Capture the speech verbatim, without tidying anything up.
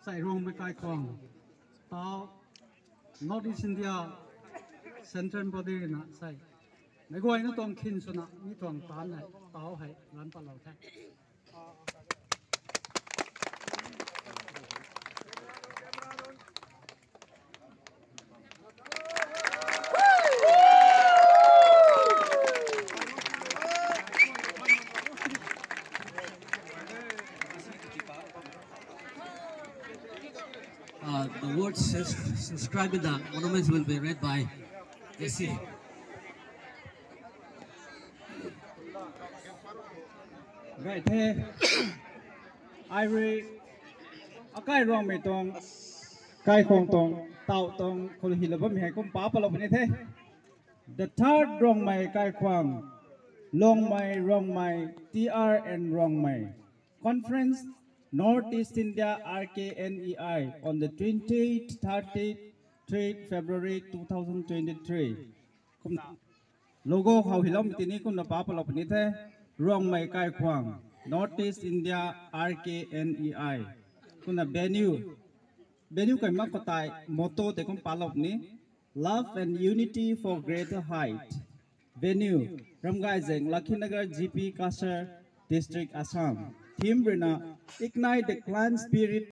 Sai Ruangmei Kaikhwang, tau North East India Central Body na sai, meic guayna tuang khin swna mi tuang taanv hei tau hei lan patlou the. Uh, the words sus- subscribed in the monuments will be read by Jesse. Gay the. Ai rui akai Ruangmei tuang, Kaikhwang tuang, tau tuang khou hylou bammei hei kum pa patlou puni the. The third Ruangmei Kaikhwang, Longmei, Ruangmei, T R and Ruangmei Conference, North East India, R K N E I, on the twenty-eight, thirty, three February two thousand twenty-three. Kumna logo khou hyloumei tini kumna pa patlou puni the. Ruangmei Kaikhwang, North East India, R K N E I. Kumna venue, venue kai mak khou tei motto tei kum patlou puni: Love and unity for greater height. Venue, Ramgaizeng, Lakhinagar G P Cachar District, Assam. Theme ruina, Ignite the clan spirit